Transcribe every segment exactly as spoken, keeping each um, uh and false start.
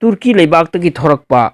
ꯇꯨꯔꯀꯤ ꯂꯩꯕꯥꯛꯇꯒꯤ ꯊꯣꯔꯛꯄ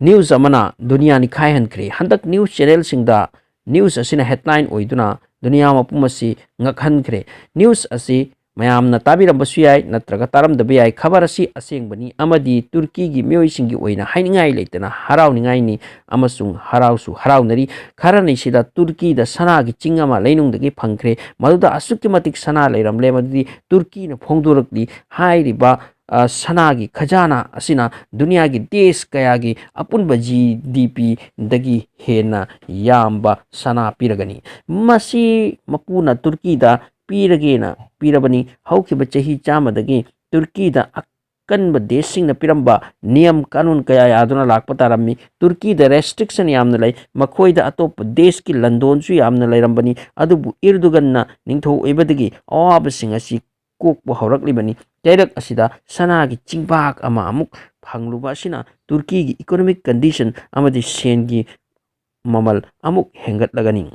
news ꯑꯃꯅ ꯗꯨꯅꯤꯌꯥ ꯅꯤꯈꯥꯏꯍꯟꯈ꯭ꯔꯦ꯫ ꯍꯟꯗꯛ news channelꯁꯤꯡꯗ news ꯑꯁꯤꯅ headline ꯑꯣꯏꯗꯨꯅ ꯗꯨꯅꯤꯌꯥ ꯃꯄꯨꯝ ꯑꯁꯤ ꯉꯛꯍꯟꯈ꯭ꯔꯦ꯫ News ꯑꯁꯤ ꯃꯌꯥꯝꯅ ꯇꯥꯕꯤꯔꯝꯕꯁꯨ ꯌꯥꯏ, ꯅꯠꯇ꯭ꯔꯒ ꯇꯥꯔꯝꯗꯕ ꯌꯥꯏ꯫ ꯈꯕꯔ ꯑꯁꯤ ꯑꯁꯦꯡꯕꯅꯤ ꯑꯃꯗꯤ ꯇꯨꯔꯀꯤꯒꯤ ꯃꯤꯑꯣꯏꯁꯤꯡꯒꯤ ꯑꯣꯏꯅ ꯍꯥꯏꯅꯤꯡꯉꯥꯏ ꯂꯩꯇꯅ ꯍꯔꯥꯎꯅꯤꯡꯉꯥꯏꯅꯤ ꯑꯃꯁꯨꯡ ꯍꯔꯥꯎꯁꯨ ꯍꯔꯥꯎꯅꯔꯤ꯫ ꯈꯔꯅꯤꯁꯤꯗ ꯇꯨꯔꯀꯤꯗ ꯁꯅꯥꯒꯤ ꯆꯤꯡ ꯑꯃ ꯂꯩꯅꯨꯡꯗꯒꯤ ꯐꯪꯈ꯭ꯔꯦ꯫ ꯃꯗꯨꯗ ꯑꯁꯨꯛꯀꯤ ꯃꯇꯤꯛ ꯁꯅꯥ ꯂꯩꯔꯝꯂꯦ, ꯃꯗꯨꯗꯤ ꯇꯨꯔꯀꯤꯅ ꯐꯣꯡꯗꯣꯔꯛꯂꯤ꯫ ꯍꯥꯏꯔꯤꯕ, ꯑ, ꯁꯅꯥꯒꯤ ꯈꯖꯥꯅꯥ ꯑꯁꯤꯅ ꯗꯨꯅꯤꯌꯥꯒꯤ ꯗꯦꯁ ꯀꯌꯥꯒꯤ ꯑꯄꯨꯟꯕ GDPꯗꯒꯤ ꯍꯦꯟꯅ ꯌꯥꯝꯕ ꯁꯅꯥ ꯄꯤꯔꯒꯅꯤ꯫ ꯃꯁꯤ ꯃꯄꯨꯅ ꯇꯨꯔꯀꯤꯗ ꯄꯤꯔꯒꯦꯅ ꯄꯤꯔꯕꯅꯤ꯫ ꯍꯧꯈꯤꯕ ꯆꯍꯤ ꯆꯥꯝꯃꯗꯒꯤ ꯇꯨꯔꯀꯤꯗ ꯑꯀꯟꯕ ꯗꯦꯁꯁꯤꯡꯅ ꯄꯤꯔꯝꯕ ꯅꯤꯌꯝ ꯀꯥꯅꯨꯟ ꯀꯌꯥ ꯌꯥꯗꯨꯅ ꯂꯥꯛꯄ ꯇꯥꯔꯝꯃꯤ꯫ ꯇꯨꯔꯀꯤꯗ restriction ꯌꯥꯝꯅ ꯂꯩ꯫ ꯃꯈꯣꯏꯗ ꯑꯇꯣꯞꯄ ꯗꯦꯁꯀꯤ ꯂꯟꯗꯣꯟꯁꯨ ꯌꯥꯝꯅ ꯂꯩꯔꯝꯕꯅꯤ꯫ ꯑꯗꯨꯕꯨ ꯏꯔꯗꯨꯒꯟꯅ ꯅꯤꯡꯊꯧ ꯑꯣꯏꯕꯗꯒꯤ ꯑꯋꯥꯕꯁꯤꯡ ꯑꯁꯤ ꯀꯣꯛꯄ ꯍꯧꯔꯛꯂꯤꯕꯅꯤ꯫ ꯆꯩꯔꯛ ꯑꯁꯤꯗ ꯁꯅꯥꯒꯤ ꯆꯤꯡꯄꯥꯛ ꯑꯃ ꯑꯃꯨꯛ ꯐꯪꯂꯨꯕ ꯑꯁꯤꯅ ꯇꯨꯔꯀꯤꯒꯤ economic condition ꯑꯃꯗꯤ ꯁꯦꯟꯒꯤ ꯃꯃꯜ ꯑꯃꯨꯛ ꯍꯦꯟꯒꯠꯂꯒꯅꯤ꯫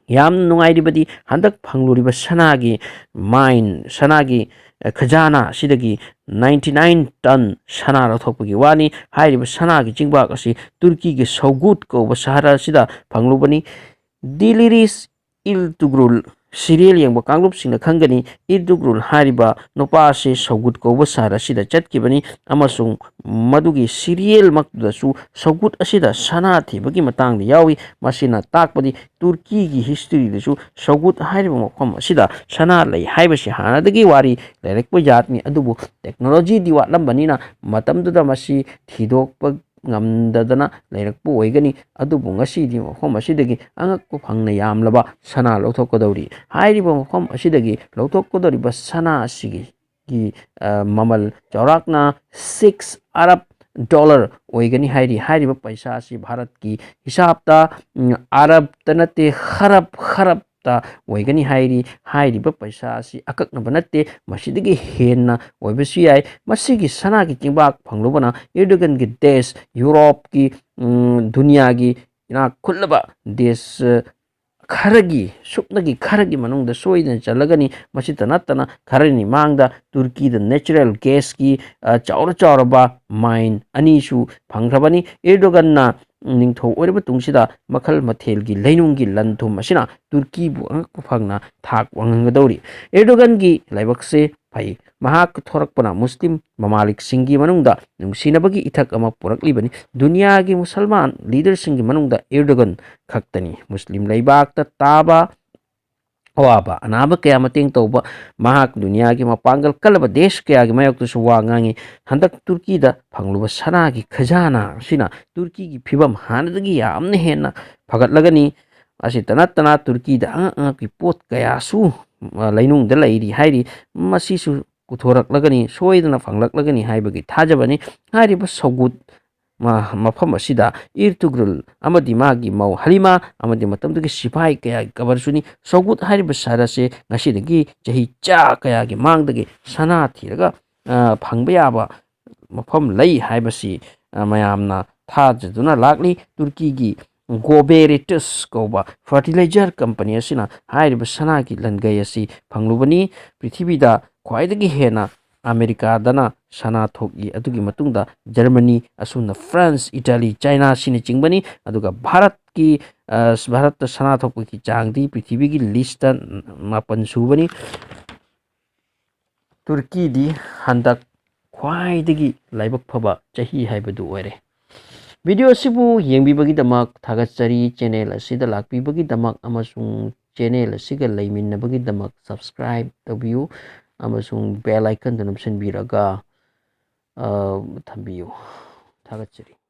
ꯌꯥꯝꯅ ꯅꯨꯡꯉꯥꯏꯔꯤꯕꯗꯤ, ꯍꯟꯗꯛ ꯐꯪꯂꯨꯔꯤꯕ ꯁꯅꯥꯒꯤ mine, ꯁꯅꯥꯒꯤ, ꯑ, ꯈꯖꯥꯅꯥ ꯑꯁꯤꯗꯒꯤ ninety nine ton ꯁꯅꯥ ꯂꯧꯊꯣꯛꯄꯒꯤ ꯋꯥꯅꯤ꯫ ꯍꯥꯏꯔꯤꯕ ꯁꯅꯥꯒꯤ ꯆꯤꯡꯄꯥꯛ ꯑꯁꯤ ꯇꯨꯔꯀꯤꯒꯤ ꯁꯧꯒꯨꯠ ꯀꯧꯕ ꯁꯍꯔ ꯑꯁꯤꯗ ꯐꯪꯂꯨꯕꯅꯤ꯫ ꯗꯤꯂꯤꯔꯤꯁ ꯏꯜꯇꯨꯒ꯭ꯔꯨꯜ serial ꯌꯦꯡꯕ ꯀꯥꯡꯂꯨꯞꯁꯤꯡꯅ ꯈꯪꯒꯅꯤ꯫ ꯏꯜꯇꯨꯒ꯭ꯔꯨꯜ ꯍꯥꯏꯔꯤꯕ ꯅꯨꯄꯥ ꯑꯁꯤ ꯁꯧꯒꯨꯠ ꯀꯧꯕ ꯁꯍꯔ ꯑꯁꯤꯗ ꯆꯠꯈꯤꯕꯅꯤ ꯑꯃꯁꯨꯡ ꯃꯗꯨꯒꯤ serial ꯃꯛꯇꯨꯗꯁꯨ ꯁꯧꯒꯨꯠ ꯑꯁꯤꯗ ꯁꯅꯥ ꯊꯤꯕꯒꯤ ꯃꯇꯥꯡꯗ ꯌꯥꯎꯏ꯫ ꯃꯁꯤꯅ ꯇꯥꯛꯄꯗꯤ ꯇꯨꯔꯀꯤꯒꯤ historyꯗꯁꯨ ꯁꯧꯒꯨꯠ ꯍꯥꯏꯔꯤꯕ ꯃꯐꯝ ꯑꯁꯤꯗ ꯁꯅꯥ ꯂꯩ ꯍꯥꯏꯕꯁꯤ ꯍꯥꯟꯅꯗꯒꯤ ꯋꯥꯔꯤ ꯂꯩꯔꯛꯄ ꯖꯥꯠꯅꯤ꯫ ꯑꯗꯨꯕꯨ technologyꯗꯤ ꯋꯥꯠꯂꯝꯕꯅꯤꯅ ꯃꯇꯝꯗꯨꯗ ꯃꯁꯤ ꯊꯤꯗꯣꯛꯄ ꯉꯝꯗꯗꯅ ꯂꯩꯔꯛꯄ ꯑꯣꯏꯒꯅꯤ꯫ ꯑꯗꯨꯕꯨ ꯉꯁꯤꯗꯤ ꯃꯐꯝ ꯑꯁꯤꯗꯒꯤ ꯑꯉꯛꯄ ꯐꯪꯅ ꯌꯥꯝꯂꯕ ꯁꯅꯥ ꯂꯧꯊꯣꯛꯀꯗꯧꯔꯤ꯫ ꯍꯥꯏꯔꯤꯕ ꯃꯐꯝ ꯑꯁꯤꯗꯒꯤ ꯂꯧꯊꯣꯛꯀꯗꯧꯔꯤꯕ ꯁꯅꯥ ꯑꯁꯤꯒꯤ, ꯒꯤ, ꯑ, ꯃꯃꯜ ꯆꯥꯎꯔꯥꯛꯅ six Arab dollar ꯑꯣꯏꯒꯅꯤ ꯍꯥꯏꯔꯤ꯫ ꯍꯥꯏꯔꯤꯕ ꯄꯩꯁꯥ ꯑꯁꯤ ꯚꯥꯔꯠꯀꯤ ꯍꯤꯁꯥꯞꯇ, ꯎꯝ, ꯑꯔꯕꯇ ꯅꯠꯇꯦ, ꯈꯔꯞ, ꯈꯔꯞꯇ ꯑꯣꯏꯒꯅꯤ ꯍꯥꯏꯔꯤ꯫ ꯍꯥꯏꯔꯤꯕ ꯄꯩꯁꯥ ꯑꯁꯤ ꯑꯀꯛꯅꯕ ꯅꯠꯇꯦ, ꯃꯁꯤꯗꯒꯤ ꯍꯦꯟꯅ ꯑꯣꯏꯕꯁꯨ ꯌꯥꯏ꯫ ꯃꯁꯤꯒꯤ ꯁꯅꯥꯒꯤ ꯆꯤꯡꯄꯥꯛ ꯐꯪꯂꯨꯕꯅ ꯏꯔꯗꯨꯒꯟꯒꯤ ꯗꯦꯁ, ꯌꯨꯔꯣꯞꯀꯤ, ꯎꯝ, ꯗꯨꯅꯤꯌꯥꯒꯤ ꯏꯅꯥꯛ ꯈꯨꯜꯂꯕ ꯗꯦꯁ, ꯈꯔꯒꯤ, ꯁꯨꯞꯅꯒꯤ ꯈꯔꯒꯤ ꯃꯅꯨꯡꯗ ꯁꯣꯏꯗꯅ ꯆꯜꯂꯒꯅꯤ꯫ ꯃꯁꯤꯇ ꯅꯠꯇꯅ ꯈꯔꯅꯤ ꯃꯥꯡꯗ ꯇꯨꯔꯀꯤꯗ natural gasꯀꯤ, ꯑ, ꯆꯥꯎꯔ ꯆꯥꯎꯔꯕ mine ꯑꯅꯤꯁꯨ ꯐꯪꯈ꯭ꯔꯕꯅꯤ꯫ ꯑꯦꯔꯗꯣꯒꯟꯅ ꯅꯤꯡꯊꯧ ꯑꯣꯏꯔꯕ ꯇꯨꯡꯁꯤꯗ ꯃꯈꯜ ꯃꯊꯦꯜꯒꯤ ꯂꯩꯅꯨꯡꯒꯤ ꯂꯟ ꯊꯨꯝ ꯑꯁꯤꯅ ꯇꯨꯔꯀꯤꯕꯨ ꯑꯉꯛꯄ ꯐꯪꯅ ꯊꯥꯛ ꯋꯥꯡꯍꯟꯒꯗꯧꯔꯤ꯫ ꯑꯦꯔꯗꯣꯒꯟꯒꯤ ꯂꯥꯏꯕꯛꯁꯦ ꯐꯩ꯫ ꯃꯍꯥꯛ ꯊꯣꯔꯛꯄꯅ ꯃꯨꯁꯂꯤꯝ ꯃꯃꯥꯂꯤꯛꯁꯤꯡꯒꯤ ꯃꯅꯨꯡꯗ ꯅꯨꯡꯁꯤꯅꯕꯒꯤ ꯏꯊꯛ ꯑꯃ ꯄꯨꯔꯛꯂꯤꯕꯅꯤ꯫ ꯗꯨꯅꯤꯌꯥꯒꯤ ꯃꯨꯁꯜꯃꯥꯟ leaderꯁꯤꯡꯒꯤ ꯃꯅꯨꯡꯗ ꯑꯦꯔꯗꯣꯒꯟ ꯈꯛꯇꯅꯤ꯫ ꯃꯨꯁꯂꯤꯝ ꯂꯩꯕꯥꯛꯇ ꯇꯥꯕ ꯑꯋꯥꯕ ꯑꯅꯥꯕ ꯀꯌꯥ ꯃꯇꯦꯡ ꯇꯧꯕ ꯃꯍꯥꯛ ꯗꯨꯅꯤꯌꯥꯒꯤ ꯃꯄꯥꯡꯒꯜ ꯀꯜꯂꯕ ꯗꯦꯁ ꯀꯌꯥꯒꯤ ꯃꯥꯌꯣꯛꯇꯁꯨ ꯋꯥ ꯉꯥꯡꯉꯤ꯫ ꯍꯟꯗꯛ ꯇꯨꯔꯀꯤꯗ ꯐꯪꯂꯨꯕ ꯁꯅꯥꯒꯤ ꯈꯖꯥꯅꯥ ꯑꯁꯤꯅ ꯇꯨꯔꯀꯤꯒꯤ ꯐꯤꯕꯝ ꯍꯥꯟꯅꯗꯒꯤ ꯌꯥꯝꯅ ꯍꯦꯟꯅ ꯐꯒꯠꯂꯒꯅꯤ꯫ ꯑꯁꯤꯇ ꯅꯠꯇꯅ ꯇꯨꯔꯀꯤꯗ ꯑꯉꯛ ꯑꯉꯛꯄꯤ ꯄꯣꯠ ꯀꯌꯥꯁꯨ, ꯑ, ꯂꯩꯅꯨꯡꯗ ꯂꯩꯔꯤ ꯍꯥꯏꯔꯤ꯫ ꯃꯁꯤꯁꯨ ꯄꯨꯊꯣꯔꯛꯂꯒꯅꯤ, ꯁꯣꯏꯗꯅ ꯐꯪꯂꯛꯂꯒꯅꯤ ꯍꯥꯏꯕꯒꯤ ꯊꯥꯖꯕꯅꯤ꯫ ꯍꯥꯏꯔꯤꯕ ꯁꯧꯒꯨꯠ ꯃ-, ꯃꯐꯝ ꯑꯁꯤꯗ ꯏꯔꯇꯨꯒ꯭ꯔꯨꯜ ꯑꯃꯗꯤ ꯃꯥꯒꯤ ꯃꯧ ꯍꯂꯤꯃꯥ ꯑꯃꯗꯤ ꯃꯇꯝꯗꯨꯒꯤ ꯁꯤꯐꯥꯏ ꯀꯌꯥꯒꯤ ꯀꯕꯔꯁꯨꯅꯤ꯫ ꯁꯧꯒꯨꯠ ꯍꯥꯏꯔꯤꯕ ꯁꯍꯔ ꯑꯁꯤ ꯉꯁꯤꯗꯒꯤ ꯆꯍꯤ ꯆꯥ ꯀꯌꯥꯒꯤ ꯃꯥꯡꯗꯒꯤ ꯁꯅꯥ ꯊꯤꯔꯒ, ꯑ, ꯐꯪꯕ ꯌꯥꯕ ꯃꯐꯝ ꯂꯩ ꯍꯥꯏꯕꯁꯤ, ꯑ, ꯃꯌꯥꯝꯅ ꯊꯥꯖꯗꯨꯅ ꯂꯥꯛꯂꯤ꯫ ꯇꯨꯔꯀꯤꯒꯤ ꯒꯣꯕꯦꯔꯤꯇꯁ ꯀꯧꯕ fertilizer company ꯑꯁꯤꯅ ꯍꯥꯏꯔꯤꯕ ꯁꯅꯥꯒꯤ ꯂꯟꯒꯩ ꯑꯁꯤ ꯐꯪꯂꯨꯕꯅꯤ꯫ ꯄ꯭ꯔꯤꯊꯤꯕꯤꯗ ꯈ꯭ꯋꯥꯏꯗꯒꯤ ꯍꯦꯟꯅ ꯑꯃꯦꯔꯤꯀꯥꯗꯅ ꯁꯅꯥ ꯊꯣꯛꯏ꯫ ꯑꯗꯨꯒꯤ ꯃꯇꯨꯡꯗ ꯖꯔꯃꯅꯤ, ꯑꯁꯨꯝꯅ ꯐ꯭ꯔꯥꯟꯁ, ꯏꯇꯥꯂꯤ, ꯆꯥꯏꯅꯥ ꯑꯁꯤꯅꯆꯤꯡꯕꯅꯤ꯫ ꯑꯗꯨꯒ ꯚꯥꯔꯠꯀꯤ, ꯑ, ꯚꯥꯔꯠꯇ ꯁꯅꯥ ꯊꯣꯛꯄꯒꯤ ꯆꯥꯡꯗꯤ ꯄ꯭ꯔꯤꯊꯤꯕꯤꯒꯤ listꯇ ꯃꯥꯄꯟ ꯁꯨꯕꯅꯤ꯫ ꯇꯨꯔꯀꯤꯗꯤ ꯍꯟꯗꯛ ꯈ꯭ꯋꯥꯏꯗꯒꯤ ꯂꯥꯏꯕꯛ ꯐꯕ ꯆꯍꯤ ꯍꯥꯏꯕꯗꯨ ꯑꯣꯏꯔꯦ꯫ Video ꯑꯁꯤꯕꯨ ꯌꯦꯡꯕꯤꯕꯒꯤꯗꯃꯛ ꯊꯥꯒꯠꯆꯔꯤ꯫ Channel ꯑꯁꯤꯗ ꯂꯥꯛꯄꯤꯕꯒꯤꯗꯃꯛ ꯑꯃꯁꯨꯡ channel ꯑꯁꯤꯒ ꯂꯩꯃꯤꯟꯅꯕꯒꯤꯗꯃꯛ subscribe ꯇꯧꯕꯤꯌꯨ ꯑꯃꯁꯨꯡ bell iconꯗꯨ ꯅꯝꯁꯤꯟꯕꯤꯔꯒ, ꯑ, ꯊꯝꯕꯤꯌꯨ꯫ ꯊꯥꯒꯠꯆꯔꯤ꯫